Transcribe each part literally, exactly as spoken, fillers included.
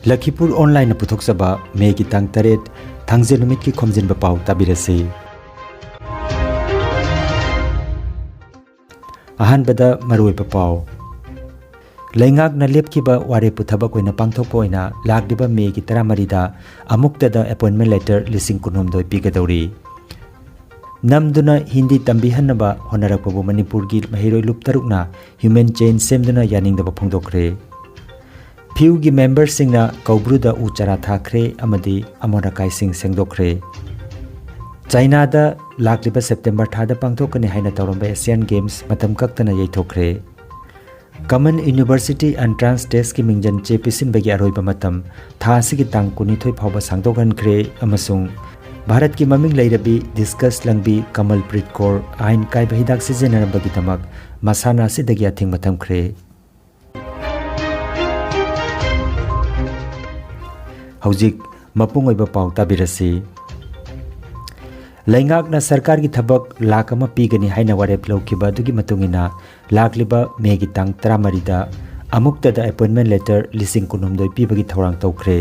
ꯂꯈꯤꯄꯨꯔ ꯑꯣꯟꯂꯥꯏꯟꯅ ꯄꯨꯊꯣꯛꯆꯕ ꯃꯦꯒꯤ ꯇꯥꯡ ꯇꯔꯦꯠ, ꯊꯥꯡꯖ ꯅꯨꯃꯤꯠꯀꯤ ꯈꯣꯝꯖꯤꯟꯕ ꯄꯥꯎ ꯇꯥꯕꯤꯔꯁꯤ꯫ ꯑꯍꯥꯟꯕꯗ ꯃꯔꯨꯑꯣꯏꯕ ꯄꯥꯎ꯫ ꯂꯩꯉꯥꯛꯅ ꯂꯦꯞꯈꯤꯕ ꯋꯥꯔꯦꯞꯄꯨ ꯊꯕꯛ ꯑꯣꯏꯅ ꯄꯥꯡꯊꯣꯛꯄ ꯑꯣꯏꯅ ꯂꯥꯛꯂꯤꯕ ꯃꯦꯒꯤ ꯇꯔꯥꯃꯔꯤꯗ ꯑꯃꯨꯛꯇꯗ ꯑꯦꯄꯣꯏꯟꯃꯦꯟ ꯂꯦꯇꯔ ꯂꯤꯁꯤꯡ ꯀꯨꯟꯍꯨꯝꯗꯣꯏ ꯄꯤꯒꯗꯧꯔꯤ꯫ ꯅꯝꯗꯨꯅ ꯍꯤꯟꯗꯤ ꯇꯝꯕꯤꯍꯟꯅꯕ ꯍꯣꯠꯅꯔꯛꯄꯕꯨ ꯃꯅꯤꯄꯨꯔꯒꯤ ꯃꯍꯩꯔꯣꯏ ꯂꯨꯞ ꯇꯔꯨꯛꯅ ꯍ꯭ꯌꯨꯃꯦꯟ ꯆꯦꯟ ꯁꯦꯝꯗꯨꯅ ꯌꯥꯅꯤꯡꯗꯕ ꯐꯣꯡꯗꯣꯛꯈ꯭ꯔꯦ꯫ ꯐꯤꯎꯒꯤ ꯃꯦꯝꯕꯔꯁꯤꯡꯅ ꯀꯧꯕ꯭ꯔꯨꯗ ꯎ ꯆꯥꯔꯥ ꯊꯥꯈ꯭ꯔꯦ ꯑꯃꯗꯤ ꯑꯃꯣꯠ ꯑꯀꯥꯏꯁꯤꯡ ꯁꯦꯡꯗꯣꯛꯈ꯭ꯔꯦ꯫ ꯆꯥꯏꯅꯥꯗ ꯂꯥꯛꯂꯤꯕ ꯁꯦꯞꯇꯦꯝꯕꯔ ꯊꯥꯗ ꯄꯥꯡꯊꯣꯛꯀꯅꯤ ꯍꯥꯏꯅ ꯇꯧꯔꯝꯕ ꯑꯦꯁꯤꯌꯥꯟ ꯒꯦꯝꯁ ꯃꯇꯝ ꯀꯛꯇꯅ ꯌꯩꯊꯣꯛꯈ꯭ꯔꯦ꯫ ꯀꯃꯟ ꯌꯨꯅꯤꯚꯔꯁꯤꯇꯤ ꯑꯦꯟꯇ꯭ꯔꯥꯟꯁ ꯇꯦꯁꯀꯤ ꯃꯤꯡꯖꯟ ꯆꯦ ꯄꯤꯁꯤꯟꯕꯒꯤ ꯑꯔꯣꯏꯕ ꯃꯇꯝ ꯊꯥ ꯑꯁꯤꯒꯤ ꯇꯥꯡ ꯀꯨꯟꯅꯤꯊꯣꯏ ꯐꯥꯎꯕ ꯁꯥꯡꯗꯣꯛꯍꯟꯈ꯭ꯔꯦ ꯑꯃꯁꯨꯡ ꯚꯥꯔꯠꯀꯤ ꯃꯃꯤꯡ ꯂꯩꯔꯕꯤ ꯗꯤꯁꯀꯁ ꯂꯪꯕꯤ ꯀꯃꯜꯄ꯭ꯔꯤꯠ ꯀꯧꯔ ꯑꯥꯏꯟ ꯀꯥꯏꯕ ꯍꯤꯗꯥꯛ ꯁꯤꯖꯤꯟꯅꯔꯝꯕꯒꯤꯗꯃꯛ ꯃꯁꯥꯟꯅ ꯑꯁꯤꯗꯒꯤ ꯑꯊꯤꯡꯕ ꯊꯝꯈ꯭ꯔꯦ꯫ ꯍꯧꯖꯤꯛ ꯃꯄꯨꯡ ꯑꯣꯏꯕ ꯄꯥꯎ ꯇꯥꯕꯤꯔꯁꯤ꯫ ꯂꯩꯉꯥꯛꯅ ꯁꯔꯀꯥꯔꯒꯤ ꯊꯕꯛ ꯂꯥꯈ ꯑꯃ ꯄꯤꯒꯅꯤ ꯍꯥꯏꯅ ꯋꯥꯔꯦꯞ ꯂꯧꯈꯤꯕ ꯑꯗꯨꯒꯤ ꯃꯇꯨꯡ ꯏꯟꯅ ꯂꯥꯛꯂꯤꯕ ꯃꯦꯒꯤ ꯇꯥꯡ ꯇꯔꯥꯃꯔꯤꯗ ꯑꯃꯨꯛꯇꯗ ꯑꯦꯄꯣꯏꯟꯃꯦꯟ ꯂꯦꯇꯔ ꯂꯤꯁꯤꯡ ꯀꯨꯟꯍꯨꯝꯗꯣꯏ ꯄꯤꯕꯒꯤ ꯊꯧꯔꯥꯡ ꯇꯧꯈ꯭ꯔꯦ꯫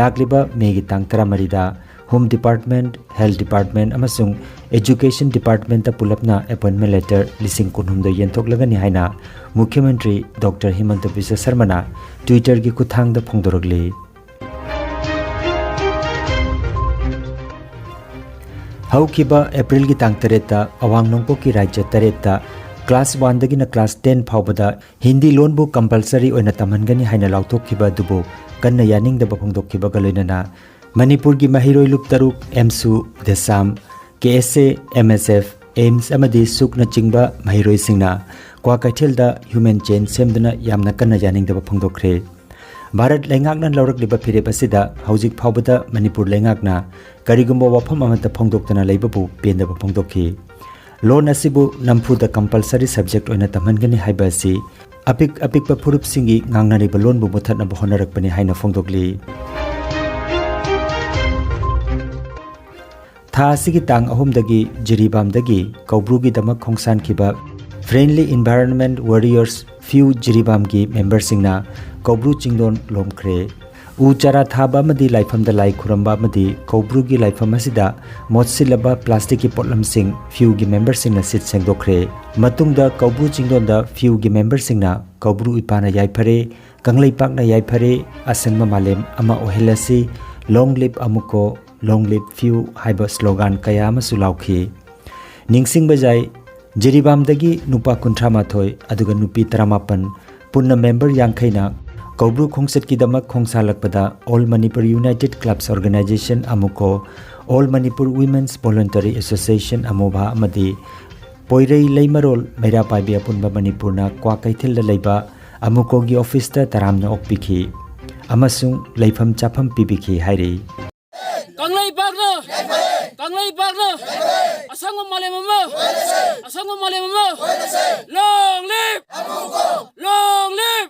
ꯂꯥꯛꯂꯤꯕ ꯃꯦꯒꯤ ꯇꯥꯡ ꯇꯔꯥꯃꯔꯤꯗ ꯍꯣꯝ ꯗꯤꯄꯥꯔꯠꯃꯦꯟꯠ, ꯍꯦꯜꯊ ꯗꯤꯄꯥꯔꯠꯃꯦꯟꯠ ꯑꯃꯁꯨꯡ ꯑꯦꯖꯨꯀꯦꯁꯟ ꯗꯤꯄꯥꯔꯠꯃꯦꯟꯠꯇ ꯄꯨꯂꯞꯅ ꯑꯦꯄꯣꯏꯟꯃꯦꯟ ꯂꯦꯇꯔ ꯂꯤꯁꯤꯡ ꯀꯨꯟꯍꯨꯝꯗꯣꯏ ꯌꯦꯟꯊꯣꯛꯂꯒꯅꯤ ꯍꯥꯏꯅ ꯃꯨꯈ꯭ꯌꯃꯟꯇ꯭ꯔꯤ ꯗꯣꯛꯇꯔ ꯍꯤꯃꯟꯇ ꯕꯤꯁ꯭ꯋ ꯁꯔꯃꯅ ꯇ꯭ꯋꯤꯇꯔꯒꯤ ꯈꯨꯠꯊꯥꯡꯗ ꯐꯣꯡꯗꯣꯔꯛꯂꯤ꯫ ꯍꯧꯈꯤꯕ ꯑꯦꯄ꯭ꯔꯤꯜꯒꯤ ꯇꯥꯡ ꯇꯔꯦꯠꯇ ꯑꯋꯥꯡ ꯅꯣꯡꯄꯣꯛꯀꯤ ꯔꯥꯖ꯭ꯌ ꯇꯔꯦꯠꯇ ꯀ꯭ꯂꯥꯁ ꯋꯥꯟꯗꯒꯤꯅ ꯀ꯭ꯂꯥꯁ ꯇꯦꯟ ꯐꯥꯎꯕꯗ ꯍꯤꯟꯗꯤ ꯂꯣꯟꯕꯨ ꯀꯝꯄꯜꯁꯔꯤ ꯑꯣꯏꯅ ꯇꯝꯍꯟꯒꯅꯤ ꯍꯥꯏꯅ ꯂꯥꯎꯊꯣꯛꯈꯤꯕ ꯑꯗꯨꯕꯨ ꯀꯟꯅ ꯌꯥꯅꯤꯡꯗꯕ ꯐꯣꯡꯗꯣꯛꯈꯤꯕꯒ ꯂꯣꯏꯅꯅ ꯃꯅꯤꯄꯨꯔꯒꯤ ꯃꯍꯩꯔꯣꯏ ꯂꯨꯞ ꯇꯔꯨꯛ, ꯑꯦꯝꯁꯨ, ꯗꯦꯁꯥꯝ, ꯀꯦ ꯑꯦꯁ ꯑꯦ, ꯑꯦꯝ ꯑꯦꯁ ꯑꯦꯐ, ꯑꯦꯝꯁ ꯑꯃꯗꯤ ꯁꯨꯛꯅꯆꯤꯡꯕ ꯃꯍꯩꯔꯣꯏꯁꯤꯡꯅ ꯀ꯭ꯋꯥꯀꯩꯊꯦꯜꯗ ꯍ꯭ꯌꯨꯃꯦꯟ ꯆꯦꯟ ꯁꯦꯝꯗꯨꯅ ꯌꯥꯝꯅ ꯀꯟꯅ ꯌꯥꯅꯤꯡꯗꯕ ꯐꯣꯡꯗꯣꯛꯈ꯭ꯔꯦ꯫ ꯚꯥꯔꯠ ꯂꯩꯉꯥꯛꯅ ꯂꯧꯔꯛꯂꯤꯕ ꯐꯤꯔꯦꯞ ꯑꯁꯤꯗ ꯍꯧꯖꯤꯛ ꯐꯥꯎꯕꯗ ꯃꯅꯤꯄꯨꯔ ꯂꯩꯉꯥꯛꯅ ꯀꯔꯤꯒꯨꯝꯕ ꯋꯥꯐꯝ ꯑꯃꯠꯇ ꯐꯣꯡꯗꯣꯛꯇꯅ ꯂꯩꯕꯕꯨ ꯄꯦꯟꯗꯕ ꯐꯣꯡꯗꯣꯛꯈꯤ꯫ ꯂꯣꯟ ꯑꯁꯤꯕꯨ ꯅꯝꯐꯨꯗ ꯀꯝꯄꯜꯁꯔꯤ ꯁꯕꯖꯦꯛ ꯑꯣꯏꯅ ꯇꯝꯍꯟꯒꯅꯤ ꯍꯥꯏꯕ ꯑꯁꯤ ꯑꯄꯤꯛ ꯑꯄꯤꯛꯄ ꯐꯨꯔꯨꯞꯁꯤꯡꯒꯤ ꯉꯥꯡꯅꯔꯤꯕ ꯂꯣꯟꯕꯨ ꯃꯨꯊꯠꯅꯕ ꯍꯣꯠꯅꯔꯛꯄꯅꯤ ꯍꯥꯏꯅ ꯐꯣꯡꯗꯣꯛꯂꯤ꯫ ꯊꯥ ꯑꯁꯤꯒꯤ ꯇꯥꯡ ꯑꯍꯨꯝꯗꯒꯤ ꯖꯤꯔꯤꯕꯥꯝꯗꯒꯤ ꯀꯧꯕ꯭ꯔꯨꯒꯤꯗꯃꯛ ꯈꯣꯡꯁꯥꯟꯈꯤꯕ Friendly Environment Warriors ꯐꯤꯎ ꯖꯤꯔꯤꯕꯥꯝꯒꯤ ꯃꯦꯝꯕꯔꯁꯤꯡꯅ ꯀꯧꯕ꯭ꯔꯨ ꯆꯤꯡꯗꯣꯟ ꯂꯣꯝꯈ꯭ꯔꯦ꯫ ꯎ ꯆꯥꯔꯥ ꯊꯥꯕ ꯑꯃꯗꯤ ꯂꯥꯏꯐꯝꯗ ꯂꯥꯏ ꯈꯨꯔꯝꯕ ꯑꯃꯗꯤ ꯀꯧꯕ꯭ꯔꯨꯒꯤ ꯂꯥꯏꯐꯝ ꯑꯁꯤꯗ ꯃꯣꯠꯁꯤꯜꯂꯕ ꯄ꯭ꯂꯥꯁꯇꯤꯛꯀꯤ ꯄꯣꯠꯂꯝꯁꯤꯡ ꯐꯤꯌꯨꯒꯤ ꯃꯦꯝꯕꯔꯁꯤꯡꯅ ꯁꯤꯠ ꯁꯦꯡꯗꯣꯛꯈ꯭ꯔꯦ꯫ ꯃꯇꯨꯡꯗ ꯀꯧꯕ꯭ꯔꯨ ꯆꯤꯡꯗꯣꯟꯗ ꯐꯤꯌꯨꯒꯤ ꯃꯦꯝꯕꯔꯁꯤꯡꯅ ꯀꯧꯕ꯭ꯔꯨ ꯏꯄꯥꯅ ꯌꯥꯏꯐꯔꯦ, ꯀꯪꯂꯩꯄꯥꯛꯅ ꯌꯥꯏꯐꯔꯦ, ꯑꯁꯪꯕ ꯃꯥꯂꯦꯝ ꯑꯃ ꯑꯣꯏꯍꯜꯂꯁꯤ, Long live ꯑꯃꯨꯀꯣ, Long live ꯐꯤꯌꯨ ꯍꯥꯏꯕ ꯁ꯭ꯂꯣꯒꯥꯟ ꯀꯌꯥ ꯑꯃꯁꯨ ꯂꯥꯎꯈꯤ꯫ ꯅꯤꯡꯁꯤꯡꯕ ꯌꯥꯏ, ꯖꯤꯔꯤꯕꯥꯝꯗꯒꯤ ꯅꯨꯄꯥ ꯀꯨꯟꯊ꯭ꯔꯥ ꯃꯥꯊꯣꯏ ꯑꯗꯨꯒ ꯅꯨꯄꯤ ꯇꯔꯥꯃꯥꯄꯟ, ꯄꯨꯟꯅ ꯃꯦꯝꯕꯔ ꯌꯥꯡꯈꯩꯅ ꯀꯧꯕ꯭ꯔꯨ ꯈꯣꯡꯆꯠꯀꯤꯗꯃꯛ ꯈꯣꯡꯁꯥꯜꯂꯛꯄꯗ All Manipur United Clubs Organization, ꯑꯃꯨꯀꯣ, All Manipur Women's Voluntary Association, ꯑꯃꯣꯚꯥ, ꯑꯃꯗꯤ ꯄꯣꯏꯔꯩ ꯂꯩꯃꯔꯣꯜ ꯃꯩꯔꯥ ꯄꯥꯏꯕꯤ ꯑꯄꯨꯟꯕ ꯃꯅꯤꯄꯨꯔꯅ ꯀ꯭ꯋꯥꯀꯩꯊꯦꯜꯗ ꯂꯩꯕ ꯑꯃꯨꯀꯣꯒꯤ ꯑꯣꯐꯤꯁꯇ ꯇꯔꯥꯝꯅ ꯑꯣꯛꯄꯤꯈꯤ ꯑꯃꯁꯨꯡ ꯂꯩꯐꯝ ꯆꯥꯐꯝ ꯄꯤꯕꯤꯈꯤ ꯍꯥꯏꯔꯤ꯫ ꯀꯪꯂꯩꯄꯥꯛꯅ, ꯀꯪꯂꯩꯄꯥꯛꯅ ꯑꯁꯪꯕ ꯃꯥꯂꯦꯝ ꯑꯃ, ꯑꯁꯪꯕ ꯃꯥꯂꯦꯝ ꯑꯃ, Long live! Long live!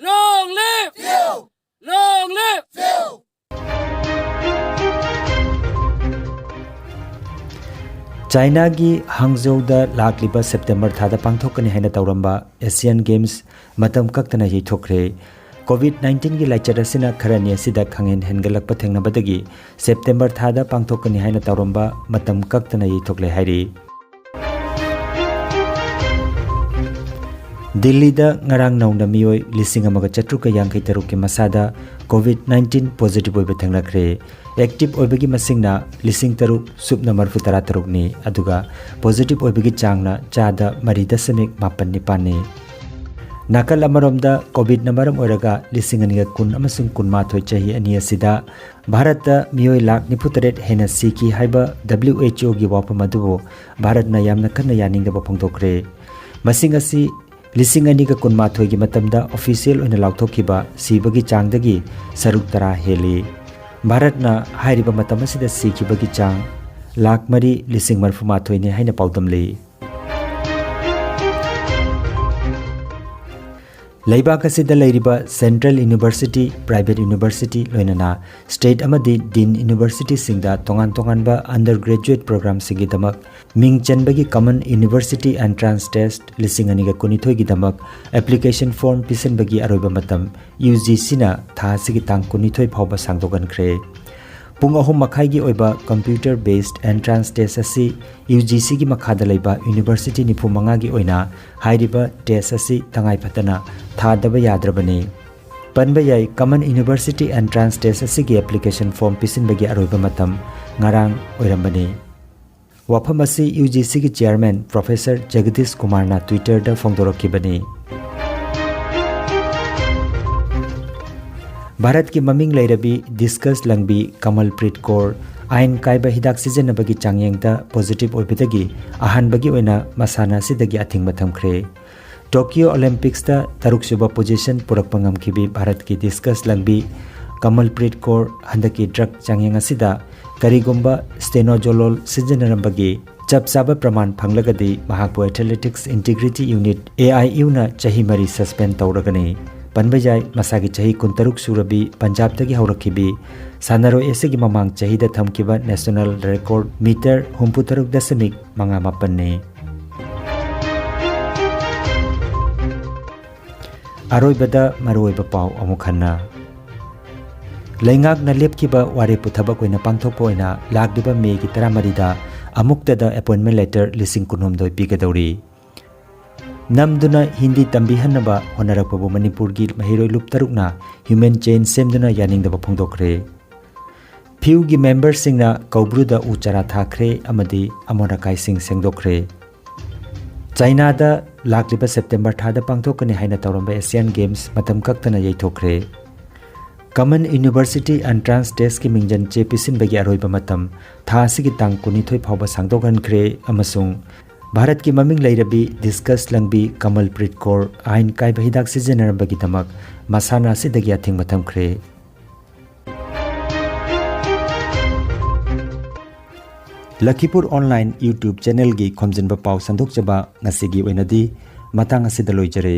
Long live! Long live! ꯆꯥꯏꯅꯥꯒꯤ ꯍꯥꯡꯖꯧꯗ ꯂꯥꯛꯂꯤꯕ ꯁꯦꯞꯇꯦꯝꯕꯔ ꯊꯥꯗ ꯄꯥꯡꯊꯣꯛꯀꯅꯤ ꯍꯥꯏꯅ ꯇꯧꯔꯝꯕ ꯑꯦꯁꯤꯌꯥꯟ ꯒꯦꯝꯁ ꯃꯇꯝ ꯀꯛꯇꯅ ꯌꯩꯊꯣꯛꯈ꯭ꯔꯦ꯫ ꯀꯣꯚꯤꯗ ꯅꯥꯏꯟꯇꯤꯟꯒꯤ ꯂꯥꯏꯆꯠ ꯑꯁꯤꯅ ꯈꯔꯅꯤ ꯑꯁꯤꯗ ꯈꯪꯍꯦꯟ ꯍꯦꯟꯒꯠꯂꯛꯄ ꯊꯦꯡꯅꯕꯗꯒꯤ ꯁꯦꯞꯇꯦꯝꯕꯔ ꯊꯥꯗ ꯄꯥꯡꯊꯣꯛꯀꯅꯤ ꯍꯥꯏꯅ ꯇꯧꯔꯝꯕ ꯃꯇꯝ ꯀꯛꯇꯅ ꯌꯩꯊꯣꯛꯂꯦ ꯍꯥꯏꯔꯤ꯫ ꯗꯤꯜꯂꯤꯗ ꯉꯔꯥꯡ ꯅꯧꯅ ꯃꯤꯑꯣꯏ ꯂꯤꯁꯤꯡ ꯑꯃꯒ ꯆꯥꯇ꯭ꯔꯨꯛꯀ ꯌꯥꯡꯈꯩ ꯇꯔꯨꯛꯀꯤ ꯃꯁꯥꯗ ꯀꯣꯚꯤꯗ ꯅꯥꯏꯟꯇꯤꯟ ꯄꯣꯖꯤꯇꯤꯚ ꯑꯣꯏꯕ ꯊꯦꯡꯅꯈ꯭ꯔꯦ꯫ ꯑꯦꯛꯇꯤꯚ ꯑꯣꯏꯕꯒꯤ ꯃꯁꯤꯡꯅ ꯂꯤꯁꯤꯡ ꯇꯔꯨꯛ ꯁꯨꯞꯅ ꯃꯔꯤꯐꯨ ꯇꯔꯥ ꯇꯔꯨꯛꯅꯤ, ꯑꯗꯨꯒ ꯄꯣꯖꯤꯇꯤꯚ ꯑꯣꯏꯕꯒꯤ ꯆꯥꯡꯅ ꯆꯥꯗ ꯃꯔꯤ ꯗꯁꯃꯤꯛ ꯃꯥꯄꯟ ꯅꯤꯄꯥꯟꯅꯤ꯫ ꯅꯥꯀꯜ ꯑꯃꯔꯣꯝꯗ, ꯀꯣꯚꯤꯗꯅ ꯃꯔꯝ ꯑꯣꯏꯔꯒ ꯂꯤꯁꯤꯡ ꯑꯅꯤꯒ ꯀꯨꯟ ꯑꯃꯁꯨꯡ ꯀꯨꯟꯃꯥꯊꯣꯏ ꯆꯍꯤ ꯑꯅꯤ ꯑꯁꯤꯗ ꯚꯥꯔꯠꯇ ꯃꯤꯑꯣꯏ ꯂꯥꯈ ꯅꯤꯐꯨ ꯇꯔꯦꯠ ꯍꯦꯟꯅ ꯁꯤꯈꯤ ꯍꯥꯏꯕ ꯗꯕ꯭ꯂꯤꯎ ꯑꯩꯆ ꯑꯣꯒꯤ ꯋꯥꯐꯝ ꯑꯗꯨꯕꯨ ꯚꯥꯔꯠꯅ ꯌꯥꯝꯅ ꯀꯟꯅ ꯌꯥꯅꯤꯡꯗꯕ ꯐꯣꯡꯗꯣꯛꯈ꯭ꯔꯦ꯫ ꯃꯁꯤꯡ ꯑꯁꯤ ꯂꯤꯁꯤꯡ ꯑꯅꯤꯒ ꯀꯨꯟꯃꯥꯊꯣꯏꯒꯤ ꯃꯇꯝꯗ ꯑꯣꯐꯤꯁꯤꯌꯦꯜ ꯑꯣꯏꯅ ꯂꯥꯎꯊꯣꯛꯈꯤꯕ ꯁꯤꯕꯒꯤ ꯆꯥꯡꯗꯒꯤ ꯁꯔꯨꯛ ꯇꯔꯥ ꯍꯦꯜꯂꯤ꯫ ꯚꯥꯔꯠꯅ ꯍꯥꯏꯔꯤꯕ ꯃꯇꯝ ꯑꯁꯤꯗ ꯁꯤꯈꯤꯕꯒꯤ ꯆꯥꯡ ꯂꯥꯈ ꯃꯔꯤ ꯂꯤꯁꯤꯡ ꯃꯔꯤꯐꯨ ꯃꯥꯊꯣꯏꯅꯤ ꯍꯥꯏꯅ ꯄꯥꯎꯗꯝꯂꯤ꯫ ꯂꯩꯕꯥꯛ ꯑꯁꯤꯗ ꯂꯩꯔꯤꯕ central university, private university, ꯂꯣꯏꯅꯅ state ꯑꯃꯗꯤ deemed universityꯁꯤꯡꯗ ꯇꯣꯉꯥꯟ ꯇꯣꯉꯥꯟꯕ undergraduate programꯁꯤꯡꯒꯤꯗꯃꯛ ꯃꯤꯡ ꯆꯟꯕꯒꯤ Common University Entrance Test ꯂꯤꯁꯤꯡ ꯑꯅꯤꯒ ꯀꯨꯟꯅꯤꯊꯣꯏꯒꯤꯗꯃꯛ application form ꯄꯤꯁꯤꯟꯕꯒꯤ ꯑꯔꯣꯏꯕ ꯃꯇꯝ UGCꯅ ꯊꯥ ꯑꯁꯤꯒꯤ ꯇꯥꯡ ꯀꯨꯟꯅꯤꯊꯣꯏ ꯐꯥꯎꯕ ꯁꯥꯡꯗꯣꯛꯍꯟꯈ꯭ꯔꯦ꯫ ꯄꯨꯡ ꯑꯍꯨꯝ ꯃꯈꯥꯏꯒꯤ ꯑꯣꯏꯕ computer based entrance test ꯑꯁꯤ UGCꯒꯤ ꯃꯈꯥꯗ ꯂꯩꯕ university ꯅꯤꯐꯨ ꯃꯉꯥꯒꯤ ꯑꯣꯏꯅ ꯍꯥꯏꯔꯤꯕ test ꯑꯁꯤ ꯇꯉꯥꯏ ꯐꯗꯅ ꯊꯥꯗꯕ ꯌꯥꯗ꯭ꯔꯕꯅꯤ꯫ ꯄꯟꯕ ꯌꯥꯏ, Common University Entrance Test ꯑꯁꯤꯒꯤ application form ꯄꯤꯁꯤꯟꯕꯒꯤ ꯑꯔꯣꯏꯕ ꯃꯇꯝ ꯉꯔꯥꯡ ꯑꯣꯏꯔꯝꯕꯅꯤ꯫ ꯋꯥꯐꯝ ꯑꯁꯤ UGCꯒꯤ chairman Professor ꯖꯒꯗꯤꯁ ꯀꯨꯃꯥꯔꯅ Twitterꯗ ꯐꯣꯡꯗꯣꯔꯛꯈꯤꯕꯅꯤ꯫ ꯚꯥꯔꯠꯀꯤ ꯃꯃꯤꯡ ꯂꯩꯔꯕꯤ discus ꯂꯪꯕꯤ ꯀꯃꯜꯄ꯭ꯔꯤꯠ ꯀꯧꯔ ꯑꯥꯏꯟ ꯀꯥꯏꯕ ꯍꯤꯗꯥꯛ ꯁꯤꯖꯤꯟꯅꯕꯒꯤ ꯆꯥꯡꯌꯦꯡꯗ positive ꯑꯣꯏꯕꯗꯒꯤ ꯑꯍꯥꯟꯕꯒꯤ ꯑꯣꯏꯅ ꯃꯁꯥꯟꯅ ꯑꯁꯤꯗꯒꯤ ꯑꯊꯤꯡꯕ ꯊꯝꯈ꯭ꯔꯦ꯫ Tokyo Olympicsꯇ ꯇꯔꯨꯛꯁꯨꯕ position ꯄꯨꯔꯛꯄ ꯉꯝꯈꯤꯕꯤ ꯚꯥꯔꯠꯀꯤ discus ꯂꯪꯕꯤ ꯀꯃꯜꯄ꯭ꯔꯤꯠ ꯀꯧꯔ ꯍꯟꯗꯛꯀꯤ drug ꯆꯥꯡꯌꯦꯡ ꯑꯁꯤꯗ ꯀꯔꯤꯒꯨꯝꯕ stenozolol ꯁꯤꯖꯤꯟꯅꯔꯝꯕꯒꯤ ꯆꯞ ꯆꯥꯕ ꯄ꯭ꯔꯃꯥꯟ ꯐꯪꯂꯒꯗꯤ ꯃꯍꯥꯛꯄꯨ Athletics Integrity Unit, AIUꯅ ꯆꯍꯤ ꯃꯔꯤ suspend ꯇꯧꯔꯒꯅꯤ꯫ ꯄꯟꯕ ꯌꯥꯏ, ꯃꯁꯥꯒꯤ ꯆꯍꯤ ꯀꯨꯟꯇꯔꯨꯛ ꯁꯨꯔꯕꯤ ꯄꯟꯖꯥꯕꯇꯒꯤ ꯍꯧꯔꯛꯈꯤꯕꯤ ꯁꯥꯟꯅꯔꯣꯏ ꯑꯁꯤꯒꯤ ꯃꯃꯥꯡ ꯆꯍꯤꯗ ꯊꯝꯈꯤꯕ national record meter ꯍꯨꯝꯐꯨꯇꯔꯨꯛ ꯗꯁꯃꯤꯛ ꯃꯉꯥ ꯃꯥꯄꯟꯅꯤ꯫ ꯑꯔꯣꯏꯕꯗ ꯃꯔꯨꯑꯣꯏꯕ ꯄꯥꯎ ꯑꯃꯨꯛ ꯍꯟꯅ꯫ ꯂꯩꯉꯥꯛꯅ ꯂꯦꯞꯈꯤꯕ ꯋꯥꯔꯦꯞꯄꯨ ꯊꯕꯛ ꯑꯣꯏꯅ ꯄꯥꯡꯊꯣꯛꯄ ꯑꯣꯏꯅ ꯂꯥꯛꯂꯤꯕ ꯃꯦꯒꯤ ꯇꯔꯥꯃꯔꯤꯗ ꯑꯃꯨꯛꯇꯗ appointment letter ꯂꯤꯁꯤꯡ ꯀꯨꯟꯍꯨꯝꯗꯣꯏ ꯄꯤꯒꯗꯧꯔꯤ꯫ ꯅꯝꯗꯨꯅ ꯍꯤꯟꯗꯤ ꯇꯝꯕꯤꯍꯟꯅꯕ ꯍꯣꯠꯅꯔꯛꯄꯕꯨ ꯃꯅꯤꯄꯨꯔꯒꯤ ꯃꯍꯩꯔꯣꯏ ꯂꯨꯞ ꯇꯔꯨꯛꯅ human chain ꯁꯦꯝꯗꯨꯅ ꯌꯥꯅꯤꯡꯗꯕ ꯐꯣꯡꯗꯣꯛꯈ꯭ꯔꯦ꯫ ꯐꯤꯎꯒꯤ memberꯁꯤꯡꯅ ꯀꯧꯕ꯭ꯔꯨꯗ ꯎ ꯆꯥꯔꯥ ꯊꯥꯈ꯭ꯔꯦ ꯑꯃꯗꯤ ꯑꯃꯣꯠ ꯑꯀꯥꯏꯁꯤꯡ ꯁꯦꯡꯗꯣꯛꯈ꯭ꯔꯦ꯫ ꯆꯥꯏꯅꯥꯗ ꯂꯥꯛꯂꯤꯕ September ꯊꯥꯗ ꯄꯥꯡꯊꯣꯛꯀꯅꯤ ꯍꯥꯏꯅ ꯇꯧꯔꯝꯕ Asian Games ꯃꯇꯝ ꯀꯛꯇꯅ ꯌꯩꯊꯣꯛꯈ꯭ꯔꯦ꯫ Common University Entrance Testꯀꯤ ꯃꯤꯡꯖꯟ ꯆꯦ ꯄꯤꯁꯤꯟꯕꯒꯤ ꯑꯔꯣꯏꯕ ꯃꯇꯝ ꯊꯥ ꯑꯁꯤꯒꯤ ꯇꯥꯡ ꯀꯨꯟꯅꯤꯊꯣꯏ ꯐꯥꯎꯕ ꯁꯥꯡꯗꯣꯛꯍꯟꯈ꯭ꯔꯦ ꯑꯃꯁꯨꯡ ꯚꯥꯔꯠꯀꯤ ꯃꯃꯤꯡ ꯂꯩꯔꯕꯤ discus ꯂꯪꯕꯤ ꯀꯃꯜꯄ꯭ꯔꯤꯠ ꯀꯧꯔ ꯑꯥꯏꯟ ꯀꯥꯏꯕ ꯍꯤꯗꯥꯛ ꯁꯤꯖꯤꯟꯅꯔꯝꯕꯒꯤꯗꯃꯛ ꯃꯁꯥꯟꯅ ꯑꯁꯤꯗꯒꯤ ꯑꯊꯤꯡꯕ ꯊꯝꯈ꯭ꯔꯦ꯫ ꯂꯈꯤꯄꯨꯔ online YouTube channelꯒꯤ ꯈꯣꯝꯖꯤꯟꯕ ꯄꯥꯎ ꯁꯟꯗꯣꯛꯆꯕ ꯉꯁꯤꯒꯤ ꯑꯣꯏꯅꯗꯤ ꯃꯇꯥꯡ ꯑꯁꯤꯗ ꯂꯣꯏꯖꯔꯦ꯫